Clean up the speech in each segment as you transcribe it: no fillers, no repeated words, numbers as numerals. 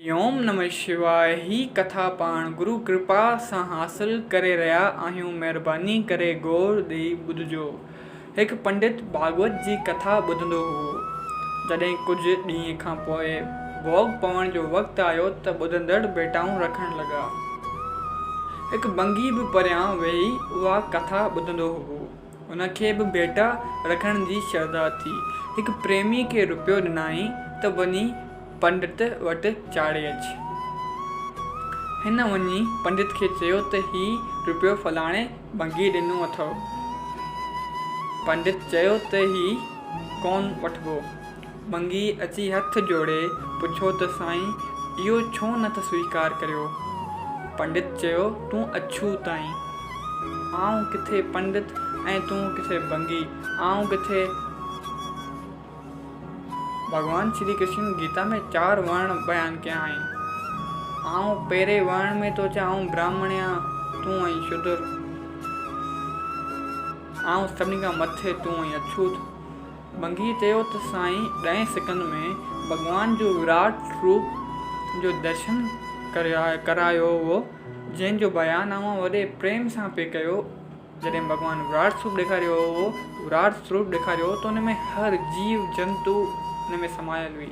اوم نمه شواء هي ڪٿا پاڻ گرو ڪرپا سان حاصل ڪري رهيا آهيون مهرباني ڪري غور ڏئي ٻڌجو. هڪ پنڊت ڀاڳوت جي ڪٿا ٻڌندو هئو. جڏهن ڪجهه ڏينهن کان پوء ڀوڳ پوڻ جو وقت آيو ته ٻڌندڙ ڀيٽائون رکڻ لڳا. هڪ ڀنگي به پريان ويهي اها ڪٿا ٻڌندو هئو. ان کي به ڀيٽا رکڻ جي شرڌا ٿي. هڪ پريمي کي روپيو ڏنائين ته وڃي پنڊت وٽ چاڙهي اچ. هن وڃي پنڊت کي چيو ته هي روپيو فلاڻي ڀنگي ڏنو اٿئو. پنڊت چيو ته هي ڪونه وٺبو. ڀنگي اچي هٿ جوڙي پڇيو ته سائين اهو ڇو نه ٿا سويڪار ڪريو؟ پنڊت چيو تون اڇوت آهين. آئون ڪٿي پنڊت ۽ تون ڪٿي ڀنگي، آئون ڪٿي. ڀڳوان شري ڪرشن گيتا ۾ چار ورڻ بيان ڪيا آهن. آئون پهرين ورڻ ۾ ٿو اچان، آئون براهمڻ آهيان، تون آهين شودر. آئون سڀني کان مٿي، تون آهين اڇوت. ڀنگيء چيو ته سائين ڏهين سڪند ۾ ڀڳوان جو وراٽ روپ جو درشن ڪرايو هئو، جنهن جو بيان اوهان وڏي پريم سان پئي ڪيو. جڏهن ڀڳوان وراٽ سروپ ڏيکاريو هو، وراٽ سروپ ڏيکاريو هو ته ان ۾ هر جيو جنتو ان ۾ سمايل هئي.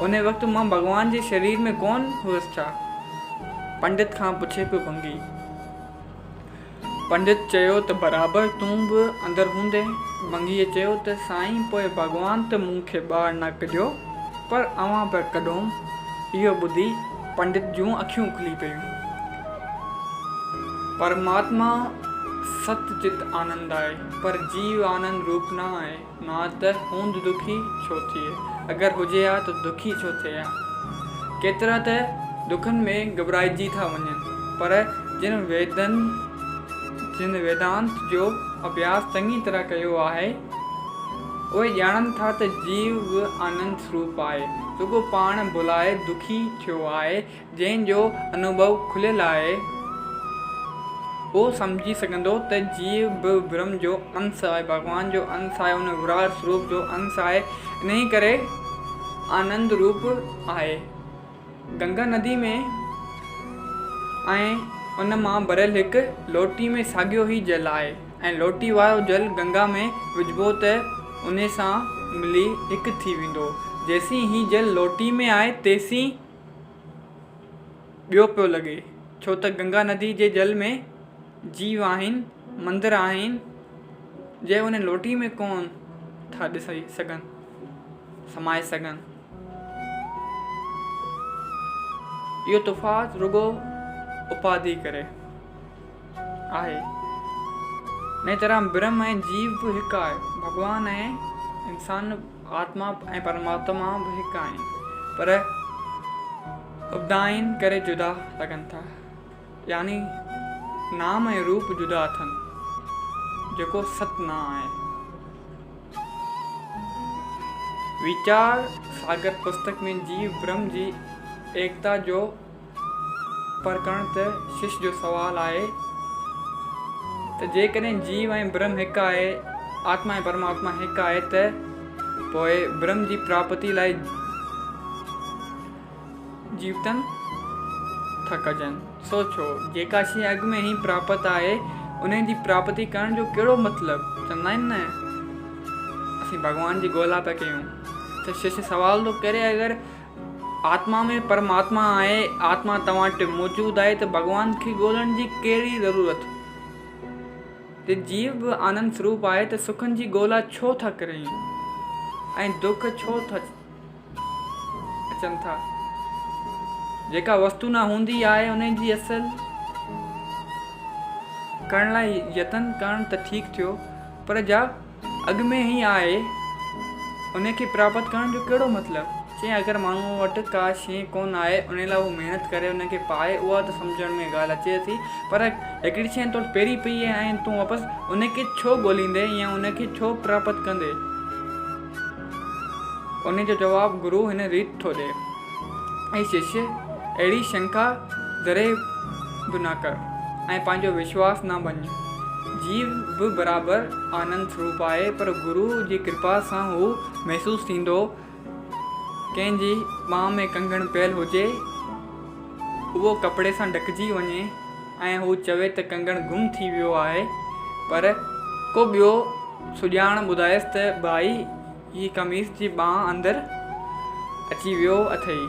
ان وقت مان ڀڳوان جي شرير ۾ ڪونه هئس ڇا؟ پنڊت کان پڇي پيو ڀنگي. پنڊت چيو ته برابر تون به اندر هوندين. ڀنگيء چيو ته سائين پوء ڀڳوان ته مون کي ٻاهر نه ڪڍيو پر اوهان پيا ڪڍوم. اهو ٻڌي پنڊت جون اکيون کلي پيون. پرماتما ست چت آنند آهي، پر جيو آنند روپ نه آهي، نه ته هوند دکي ڇو ٿئي؟ اگر هجي ها ته دکي ڇو ٿئي ها؟ ڪيترا ته دکن ۾ گهٻرائجي ٿا وڃن، پر جن ويدن جن ويدانت جو اڀياس چڱي طرح ڪيو آهي، اهي ڄاڻن ٿا ته جيو به آنند سروپ آهي، رڳو پاڻ ڀلائي دکي ٿيو آهي، جنهن جو انوڀو کليل آهي، اهو سمجهي سگهندو ته جيو به برهم جو انس آهي، ڀڳوان جو انس آهي، ان وراٽ سروپ جو انس آهي، انهيء ڪري آنند روپ آهي. گنگا ندي ۾ ۽ ان مان ڀريل هڪ لوٽي ۾ ساڳيو ئي جل آهي ۽ لوٽي وارو جل گنگا ۾ وجهبو ته ان سان ملي هڪ ٿي ويندو. جيسين هي جل لوٽي ۾ آهي، تيسين ٻيو پيو لڳي، ڇو ته گنگا ندي جي جل ۾ جيو آهن، مندر آهن، جي ان لوٽي ۾ ڪونه ٿا ڏسي سگهن، سمائي سگهن. اهو تفاوت رڳو اپاڌي ڪري آهي. انهيء طرح برهم ۽ جيو به هڪ آهي. ڀڳوان ۽ انسان آتما ۽ پرماتما به هڪ آهن، پر اپدائن ڪري جدا لڳن ٿا. يعني نام ۽ روپ جدا اٿن، جيڪو ست نه آهي. ويچار ساگر پستڪ ۾ جيو برهم جي ايڪتا جو پرکڻ ته شش جو سوال آهي ته جيڪڏهن جيو ۽ برهم هڪ آهي، آتما ۽ پرماتما هڪ آهي ته پوء برهم جي پراپتي لاء جيوتن ٿا ڪجن، سو ڇو؟ جيڪا شيء اڳ ۾ ئي پراپت آهي، انهيء جي پراپتي ڪرڻ جو ڪهڙو مطلب؟ چوندا آهن نه، اسين ڀڳوان جي ڳولا پيا ڪيون ته شش سوال ٿو ڪري اگر آتما ۾ پرماتما آهي، آتما توهان وٽ موجود آهي ته ڀڳوان کي ڳولڻ جي ڪهڙي ضرورت؟ جي جيو به آنند سروپ آهي ته سکن جي ڳولا ڇو ٿا ڪرين ۽ دک ڇو ٿا اچن ٿا؟ جيڪا وستو نه هوندي آهي ان جي اصل ڪرڻ لاء يتن ڪرڻ ته ٺيڪ ٿيو پر جا اڳ ۾ ئي آهي، ان کي پراپت ڪرڻ جو ڪهڙو مطلب؟ چيائين، اگر ماڻهوء وٽ ڪا شيء ڪونه آهي، ان لاء هو محنت ڪري ان کي پائي، اها ته سمجهڻ ۾ ڳالهه اچي ٿي، پر هڪڙي شيء تو وٽ پهرين پئي آهي ۽ تون واپس ان کي ڇو ڳوليندين يا ان کي ڇو پراپت ڪندين؟ ان جو جواب گرو هن ريت ٿو ڏئي، اي ششيه! اهڙي شنڪا ذري به نه ڪر ۽ پنهنجو وشواس نه ڀڃ. جيو به برابر آنند سروپ آهي، پر گروء جي ڪرپا سان هو محسوس ٿيندو. ڪنهن جي ٻانهن ۾ ڪنگڻ پيل هجي اهو ڪپڙي سان ڍڪجي وڃي ۽ هو چوي ته ڪنگڻ گم ٿي ويو آهي پر ڪو ٻيو سڄاڻ ٻڌائيس ته ڀائي هي قميص جي ٻانهن اندر اچي ويو اٿئي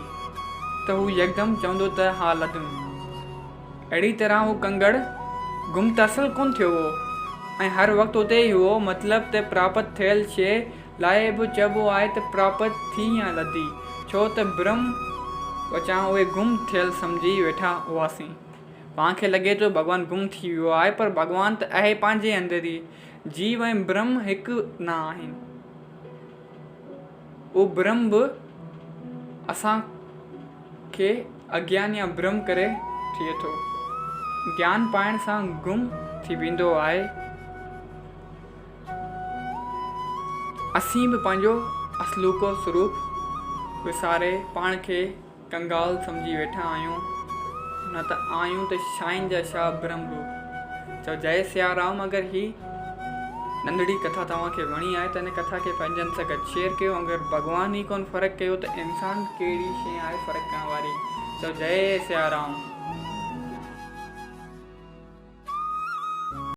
ته هو يڪدم چوندو ته ها لڌم. اهڙي طرح هو ڪنگڻ گم ته اصل ڪونه ٿيو هو ۽ هر وقت اتي ئي هئو مطلب ته پراپت ٿيل شيء لاء به چئبو آهي ته پراپت ٿي يا لڌي، ڇو ته برهم وچان اهي گم ٿيل سمجهي ويٺا هئاسين. پاڻ کي لڳي ٿو ڀڳوان گم ٿي ويو آهي پر ڀڳوان ته آهي پنهنجي اندر ئي. جيو ۽ برهم هڪ نه آهن. اهو برهم به اسان کي اگيان يا برهم ڪري ٿئي ٿو. گيان پائڻ سان گم ٿي ويندو آهي. اسين به پنهنجو اصلوڪو سروپ وساري پاڻ کي ڪنگال سمجهي ويٺا آهيون، نه ته آهيون ته شاهين جا شاهه برهم روپ. چئو جئي سيارام اگر هي ننڍڙي ڪٿا توهان کي وڻي آهي ته هن ڪٿا کي پنهنجن سان گڏ شيئر ڪيو اگر ڀڳوان ئي ڪونه فرق ڪيو ته انسان ڪهڙي شيء آهي فرق ڪرڻ واري چئو جئي سيارام.